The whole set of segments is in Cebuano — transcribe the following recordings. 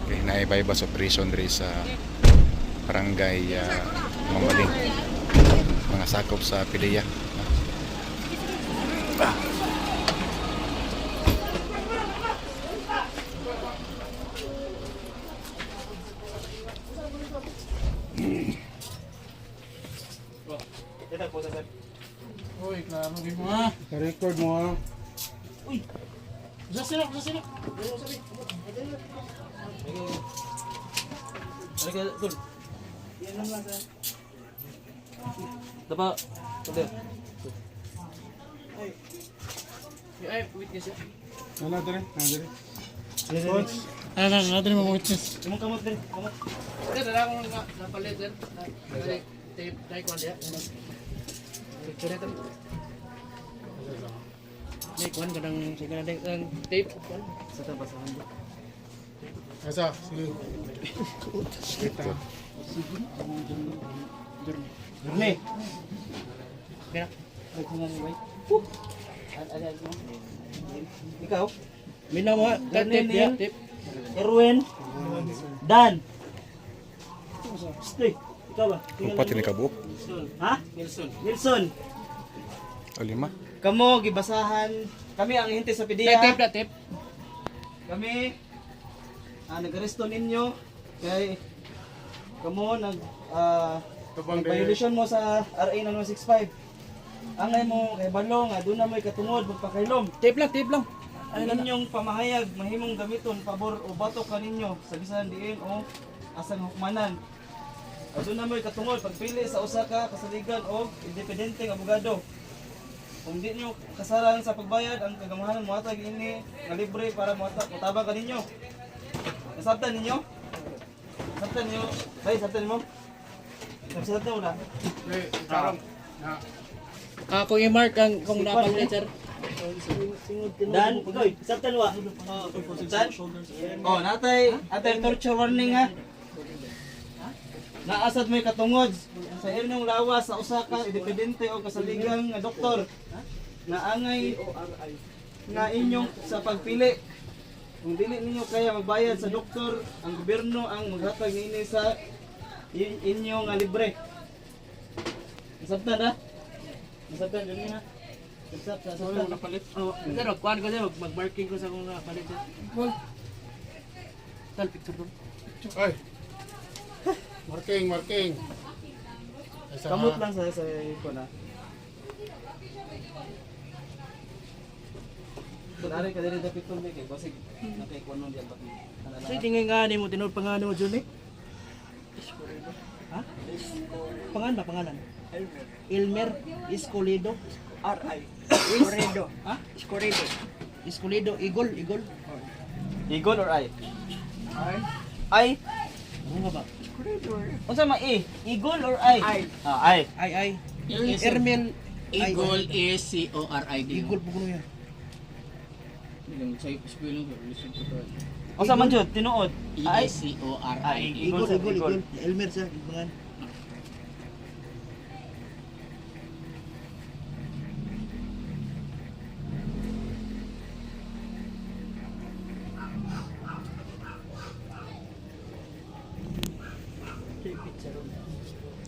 Okay, naibay-bas operation diri sa barangay Mambaling. Mga sakop sa PDEA. Uy, klaro di mo ha. Record mo ha. Uy. Sa sila, sa sila. Dapa, tuloy. Ay, witness ya. Ano dire? Ano dire? Coach. Ano ano dire mo witness? Imong kamot diri, kamot. Sir, dala akong nga napalit, sir. Dali, tape, dahil kwan diya. Picture ito. May kwan ka ng, sige na, ng tape. Kwan. Sa tabasahan di. Asa, sige. Kita. Journey. Okay na. Ay, kung ano ba? Ano ano? Ikaw? Minaw mo, tape diya, tape. Erwin. Dan. Stay. Ikaw ba? Upat ni kabuok. Ha? Nelson. Nelson. O lima. Kamo gibasahan kami ang hinte sa Tape, tape PDEA. na, tape. Kami nag-aresto ninyo kay kamo nag Tabang dire. violation mo sa RA 9165. Angay mo kay balo nga doon na mo'y katungod magpakailom. Tape lang, tape lang. Ang inyong pamahayag mahimong gamiton pabor o batok kaninyo sa bisan diin o asang hukmanan. Aduna mo'y katungod pagpili sa usa ka kasaligan o independenteng abogado. Kung di nyo kasaran sa pagbayad, ang kagamahanan mohatag ini nga libre para motabang kaninyo. Nasabtan ninyo? Nasabtan ninyo? Bay, sabtan nimo? Nasabtan mo na? Eh, karong. Na. Ah, kung i-mark ang, kung napalit, sir. Dan, ikaw, sabtan wa. Sabtan? Oh, natay, atay torture warning ha. Naasad may katungod sa inyong lawas sa usa ka independente o kasaligang nga doktor na angay nga inyong sa pagpili. Kung dili ninyo kaya magbayad sa doktor, ang gobyerno ang maghatag niini sa inyo nga libre. Nasabtan ha? Nasabtan dili ha? Nasabtan, nasabtan. Napalit. Oh, Sir, magkuhan ko, sir. Mag-marking ko sa kung napalit, sir. Tal, picture doon. Ay. Marking, marking. Asa, Kamot ha? lang sa ko na. Kunwari ka diri dapit tubig kay basig nakay kuno diyan ba. Sir, tingin nga ni mo, tinuod pa nga ni mo, Johnny. Ha? Pangalan ba, pangalan? Elmer Escoledo. R.I. Escoledo. Ha? Escoledo. Escoledo, Igol, Igol. Eagle or I? I. I. Ano nga ba? Unsa man E? Eagle or I? I. Ah, I. Ay, ay. Ermel. Eagle E C O R I D. Igol po kuno yan. Unsa man jud tinuod? E I. C O R I D. Igol, Igol, Igol, Igol. Igol. Elmer sa pangalan.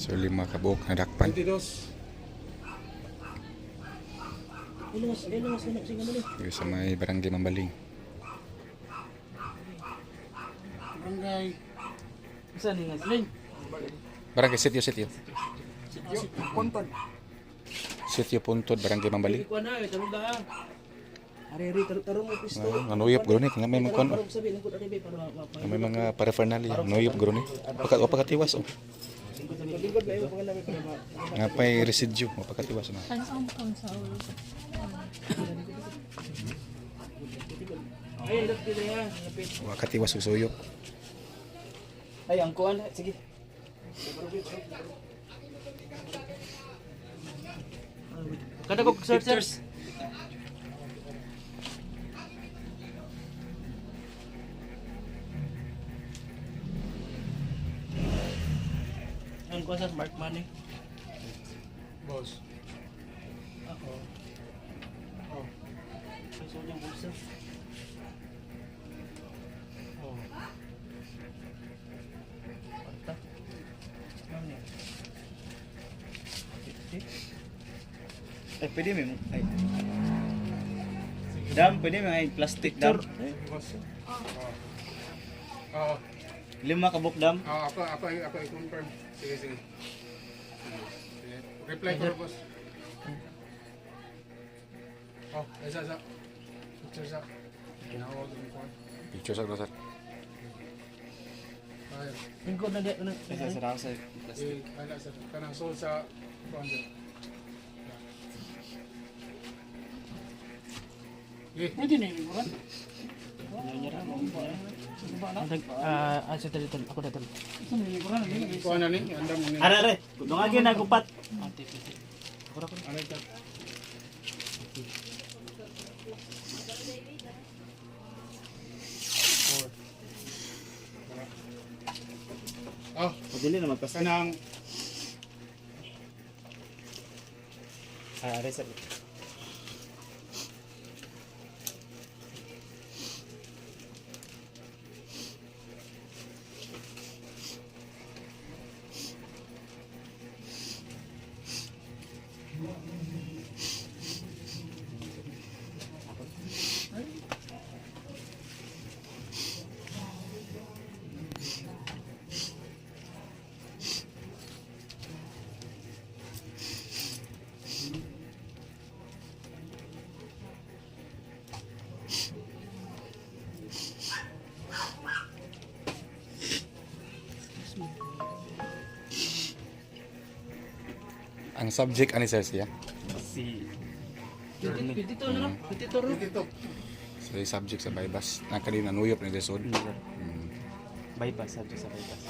So lima kabuok nadakpan. 22. Ilangas, ilangas, ilangas, ilangas. Dito sa may barangay Mambaling. Barangay. Unsa ni nga? Barangay Sitio Sitio. Ponton. Sitio Puntod, Barangay Mambaling. Kuha na, tarong da. Ari, ari, tarong, tarong mo pisto. Ah, Nanuyop guro ni, nga may mga kuan. Tarong sabi, lingkod ari, para Nga may mga paraphernalia, nuyop guro ni. Pagka pagkatiwas oh. Lingkod ba yung pangalan para ma. Nga pay residue, mapagkatiwas na. Ay, lapit na yan, lapit. Wakatiwas og suyop. Ay, ang kuan sige. Kada ko sir, sir. Ang ko sir, mark money. Boss. Ako. Oh. May sulyang bulsa. Oh. Ay, pwede may ay. Dam, pwede may ay, plastic dam. Boss. Oo. Lima ka book dam. Oo, ako i-confirm. Sige, sige. Sige. Reply ko, boss. Oh, isa, isa. Picture sa. Ginawag yung phone. Picture sa sir. Ay, Lingkod na di. Ano? Isa sa raw sa plastic. eh, ana sir. Kanang sold sa phone sir. Eh, Pwede na yung lingkuran. Ah, sa tol, ako na tol. Ito na lingkuran. kuha na ni, andam ni. Are are, dungagi na gupat. Ano ito? Four. Oh, Dili na magplastic. kanang Ah, are sir. Ang subject ani sir siya. Si 22 na no? 22 no? dito. So yung subject sa bypass. Nakali nanuyop ni Desod. Sir. Bypass, subject sa bypass.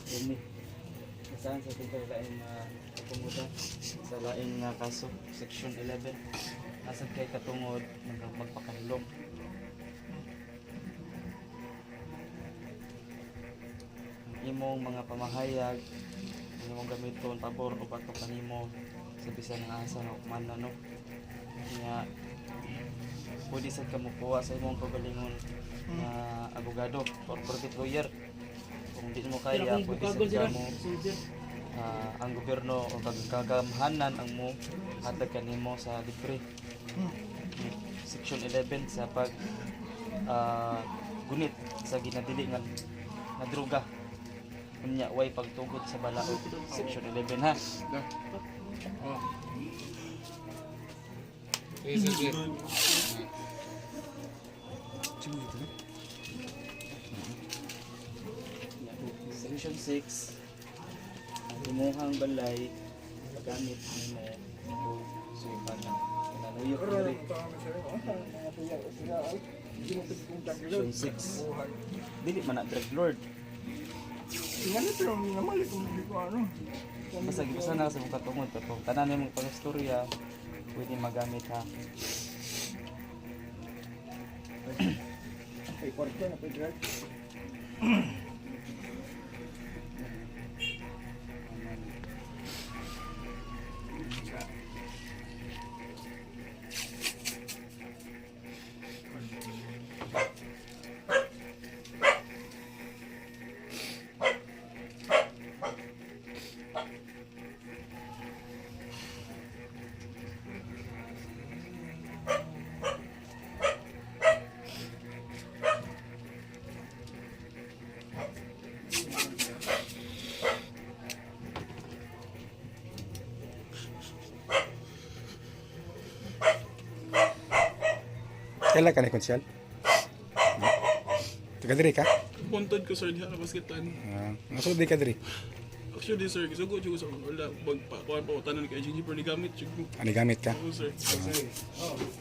Dini. Saan sa tingkal laing uh, katungod sa laing nga kaso section 11. Asad kay katungod magpakahilom. Ang imong mga pamahayag imong gamiton pabor o batok kanimo sa bisan nga asa nga hukman na no. Nga pwede sad ka mokuha sa imong kaugalingon nga abogado or private lawyer. Kung di mo Pero kaya, kung pwede bukagol sad sila. ka mo Soldier. ang gobyerno o kagamhanan ang mo hatag kanimo sa libre. Section 11 sa pag gunit sa ginadili nga nga droga. Unya way pagtugot sa balaod. Section 11 ha. Da. Oh. Sige, sige. Section 6, ang imuhang balay gamit nimo og suyukan na nanuyok diri. Section 6, dili man na drug lord. Basta gibasa na sa mong katungod pero tanan nimong pangistorya pwede magamit ha. Kailan ka ni konsyal? Taga diri ka? Puntod ko sir diha na baskitan. Ah, nasod di ka diri. Actually, sir, gisugo jud ko sa akong wala magpa kuan pa tanan kay GG pero nigamit jud ko. Ani gamit ka? Oo, sir.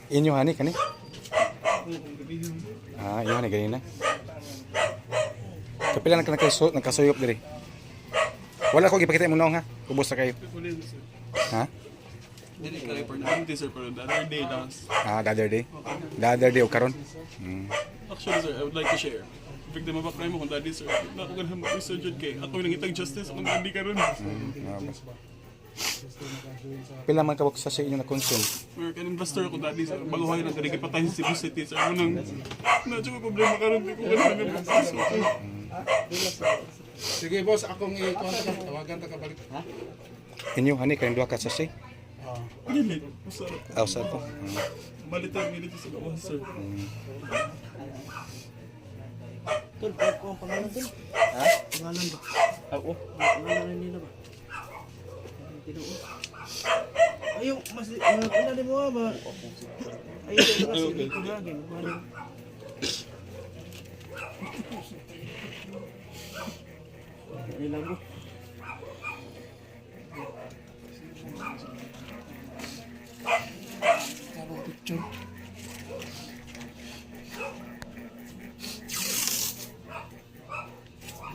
Inyo hani kani? Oo, kung gabi yun. Ah, iyo hani ganina. Kapila na ka nakasuyop diri. Wala ko gipakita mo noong ha. Ubos na kayo. Wala yun, sir. Ha? Dili kay permanente, sir, pero the other day last. Ah, the other day. The other day o karon. Actually, sir, I would like to share. Victim of a crime akong daddy, sir. Na ako ganahan mag-research jud kay ako yung nangitag justice akong daddy karon. Pila man kabuk sa inyo na consume? American investor ako daddy, sir. Bago kayo nang diri patay sa Cebu City, sir. Ako nang na jud ko problema karon di ko ganahan mag-research. Sige boss, akong i-contact. Tawagan ta ka balik. Inyo hani kay duha ka sachet. Dili, usara. Ah, usa to. Balitan nila sa gawas, sir. Tol, ko ang pangalan tol. Ha? Pangalan ba? Ako. Pangalan nila ba? Tinuo. Ayaw, mas mga ano mo ba? Ayaw, kasi ko lagi. Ay lang ko. Picture.